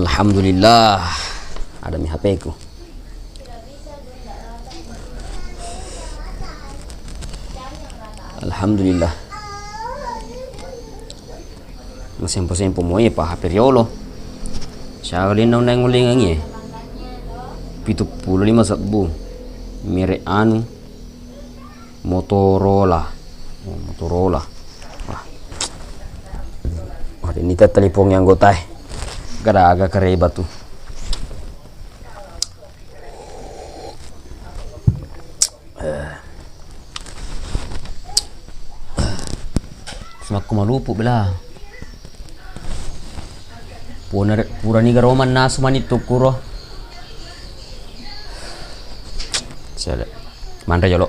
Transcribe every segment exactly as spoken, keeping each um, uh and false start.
Alhamdulillah, ada mi H P-ku. Alhamdulillah. Masempo-sempo moe pa H P riolo. Siaga lenna undang ngulingangi e? Pitu pulo lima sebbu. Merek anu, Motorola. Oh, Motorola. Wah. Wah, ini teh telepon anggota e. Gara-gara kereba tuh. Semakku malupu bela. Purani garo mannasu mani tukkuro. Sele. Manre jolo.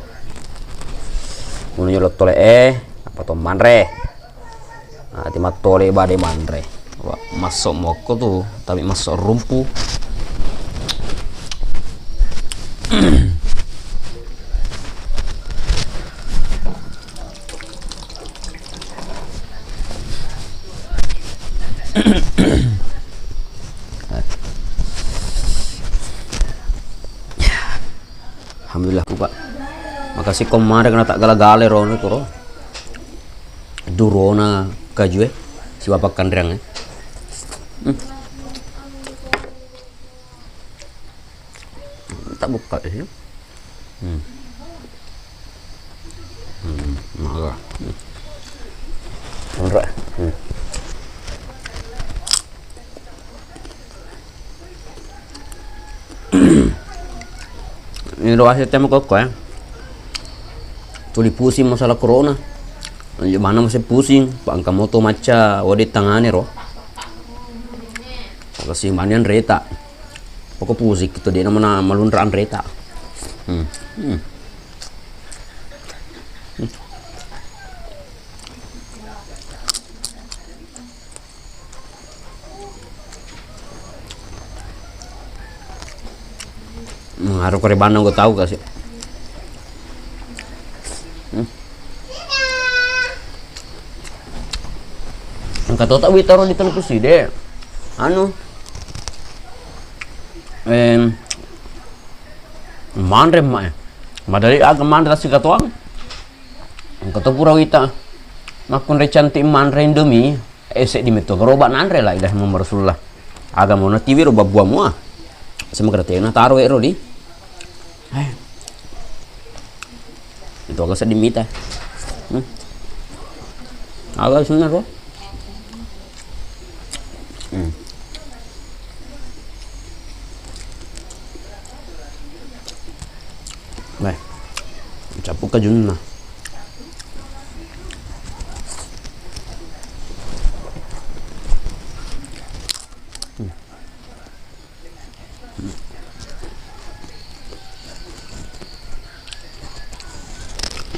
Munu jolo tole e, apa to manre? Ati mattole bade manre. Wa, masso mokko tu, tapi masso rumpu. Alhamdulillah ku, Pak. Makasih ko mare kena tak gala-gala ro ni kuro. Durona kajue siwa pakkanreang e. Hmm. Tak buka sih. Hmm. Hmm, maga. Hmm. Ora. Hmm. Ini doa saya tema kok ya. Tuli pusing masalah corona. Mana masih pusing, pangka moto macca wade tangane ro. Kasi manian reta. Pokok pusing itu dia namanya malunraan reta. Hmm. Hmm. Hmm, harus kore bana gue tahu kasih. Hmm. Engka to tak witaro di televisi de. Anu. Em, manre mak e. Madari aga manre tasi katoang. Engka to pura wita makkunrai cantik manre Indomie. Eh, seddi metto gerobak nanre la ilaha Muhammad Rasulullah. Aga mau natiwi ro babbua mua. Semoga tena taro ero di. Eh. Itu aga seddi mita. Hmm. Aga sunna ro. Hmm. Nah, cappuk kajunna.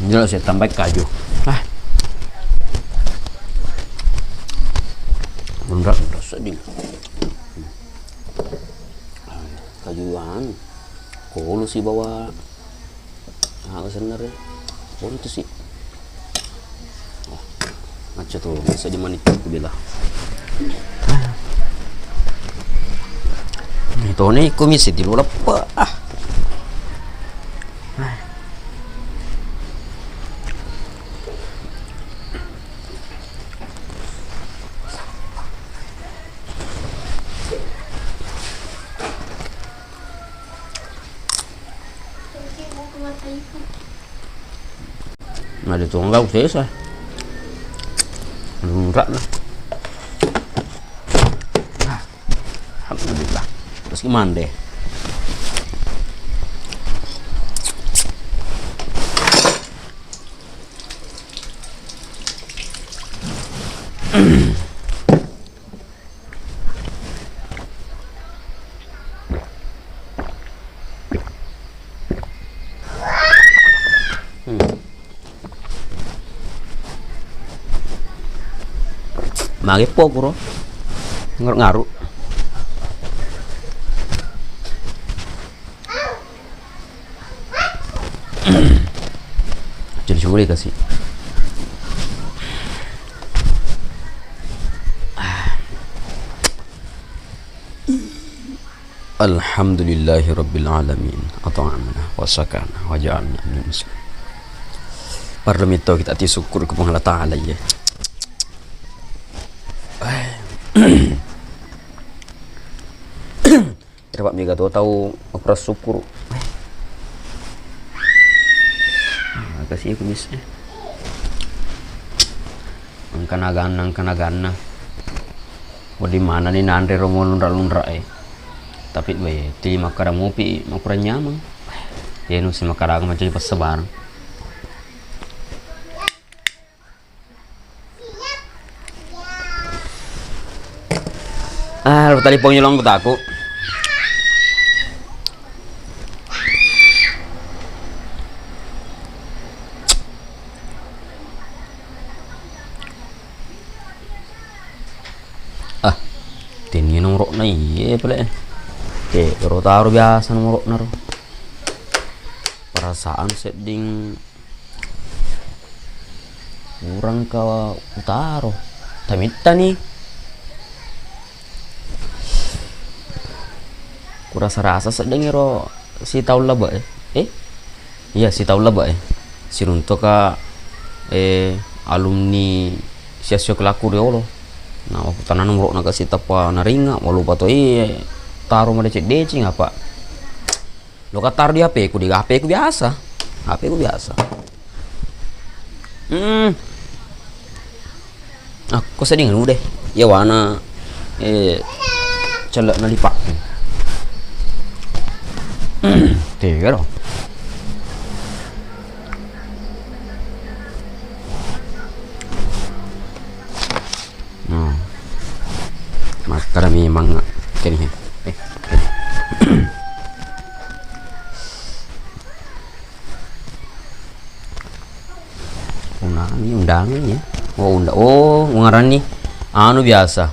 Ini lo saya tambahin kaju. Ah. Bener, bener sedih. Kaju anu, kolo sibawa aga senna re. Kolo tu si. Wah, macca tu, bisa di manik tu bela. Ini tone ko misi di lo leppa. Ah. Nah, ditunggu sesa. Lunrak nah. Alhamdulillah. Terus gimana deh? Hmm. Magi po kuro. Ngaru-ngaru. Jadi coba dikasih. Ah. Alhamdulillahi rabbil alamin. At'amana wa sakana wa ja'alna minal muslimin. Parlo metto kita ti syukur ke Puang Allah Ta'ala, iya. Ira, Pak, mega to tau makurang syukur. Ah, kasih aku miss, eh. Engka naganna, engka naganna. Wedding manenni nanre ro mo lunra-lunra e. Tapi, we, ti makkada mopi, makurang nyameng. Yenu si makkada aku mancaji passabareng. Ah, lo tali pongi long taku. Ah, tennia nomoro'na iye pale. Oke, ro taro biasa nomoro'na ro. Perasaan sedding kurang ka utaro. Tamitta ni. Kurasa-rasa sedding ero sitaung lebbe, eh. Eh? Iya, sitaung lebbe, eh. Siruntuka, eh, alumni sio-sio kelaku riolo. Nah, waktu tanah nomoro'na kasi tappa naringa, walupa to, eh, taro madeceng-deceng apa. Lo ka taro di H P ku, di H P ku biasa. H P ku biasa. Hmm. Akko sedding anu deh. Iya wana, eh, cellekna lipa. Tega do. Hmm. Makkada memang kene. Eh. Undangan, undangan ya. Oh, unda-, oh, ungarani anu biasa.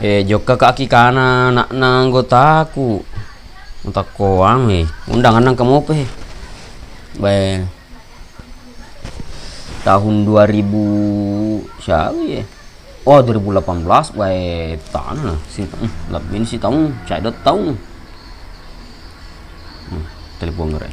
Eh, jokka kaki kana anakna anggotaku. Utakko anu, eh, undangan nang kamope. Bae. Tahun dua ribu siaga ya? Oh, dua ribu delapan belas, wae, tana na. Si, hmm, lebbi ni sitaung, cai dua taung. Hmm, telepon gere.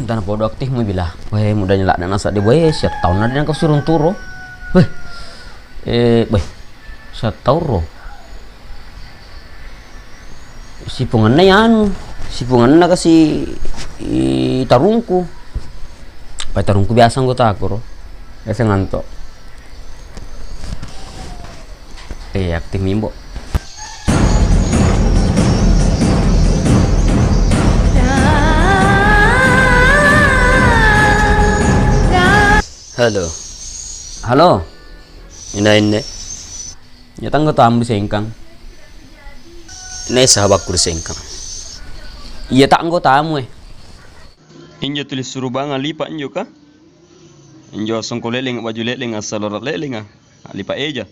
Tana podo aktif mu bila. Wae, mudanya ladde nasa de, wae, siap taung na de nang kasurung turo. Weh. Eh, weh. Satauro. Sipungenna ya anu, sipungenna kasi i tarungku. Pai tarungku biasa anggotaku ro. Biasa nganto. Eh, aktif mimbo. Halo. Halo. Ina inne. Iya tanggo tamu sengkang. Nae sahabakku ri sengkang. Iya tanggo tamu e. Injo tulis surubanga lipa injo ka? Injo songko leleng, baju leleng, assalora leleng, ah. Lipa eja.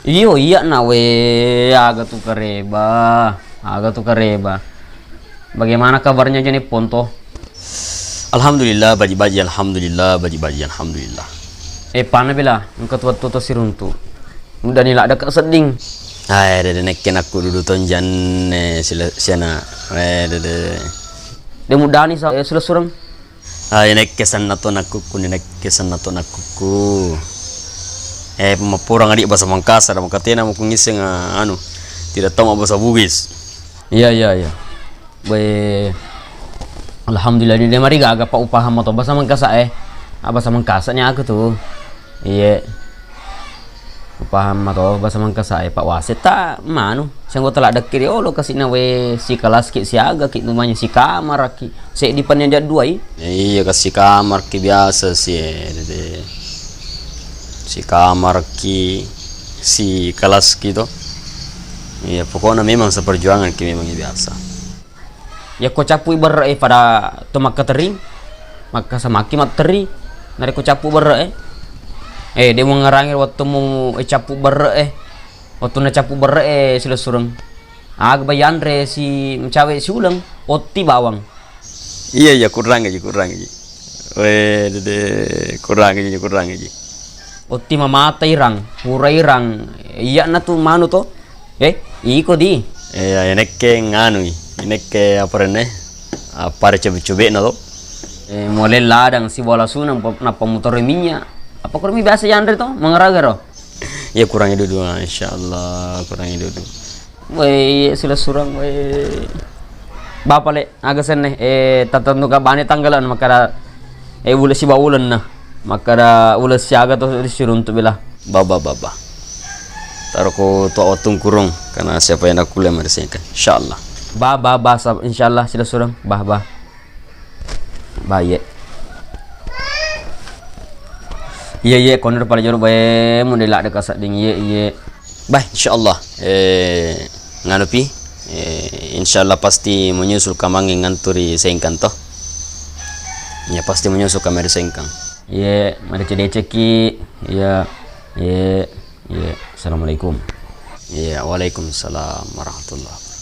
Iyo, iya na we, aga tu kareba. Aga tu kareba. Bagaimana kabarnya Joni Ponto? Alhamdulillah, baji-baji, alhamdulillah, baji-baji, alhamdulillah. Eh, pana bela, engka tu wettu to siruntu. Mudani ladde ka sedding. Ai, dede nekke nakku dudu tonjanne sila-, siana. Eh, dede. De mudani sa-, eh, silessureng. Ai, nekke sanna to nakkukku, nekke sanna to nakkukku. Eh, mappurang adi basa Mangkasa, da makatena mo kungiseng, ah, anu, tidak tahu bahasa Bugis. Iya, iya, iya. Be, alhamdulillah, ni de marigaga, Pak, upahang mato basa Mangkasa e. Ah, basa Mangkasa ni aku tu. Iye. Upahang mato basa Mangkasa e, Pak Wasit ta manu. Senggo tala dekke riolo kasi na we sikelas ki siaga ki, numanya sikamar ki. Seddi pani aja dua i. Iya, kasi kamar ki biasa si, eh, dede. Sikamar ki, sikelas ki to. Iya, pokoknya memang seperjuangan ki memang biasa. Yakko cappui berre e pada to makkateri, makkasamaki matteri, narekko cappu berre e. Eh, de mongerangi wettu mu, eh, cappu berre e. Wettunna cappu berre e silessureng. Aga bayanre si macawe siuleng, otti bawang. Iya, iya, kurang aja, kurang aja. Weh, dede, kurang aja, kurang aja. Otti mamata irang, pura irang, iya'na tu manu to. Eh, iko di. Eh, ya, nekke nganui, nekke apa renne? Apa cobe-cobe na to? Eh, mole ladang sibola sunang, pa-, nappa mutoro minyak. Apa kurang biasa yanre to? Mangaraga ro? Ya, kurangi duduk, insyaallah, kurangi duduk. Woi, sila surang, woi. Bapa le, aga senne, eh, tatantu ka bane tanggalan, makkada, eh, uleng sibawa ulenna. Makkada uleng siaga to disuruh untuk bela. Baba, baba. Taro ko tua wattung kurung, karena siapa yang aku lemah di sini kan. Insyaallah. Ba, ba, ba, sab-, insyaallah, sila surang. Ba, ba. Ba, iye. Iye, iye, konro pale jolo bae, mun de ladde kasedding, iye, iye. Bah, insyaallah, eh, nganupi, eh, insyaallah pasti menyusul kamangnge ngantu ri Sengkang to. Ya, pasti menyusul kami ri Sengkang. Iye, madeceng-decengki. Iya, iye, iye. Assalamualaikum. Iya, waalaikumsalam warahmatullahi wabarakatuh.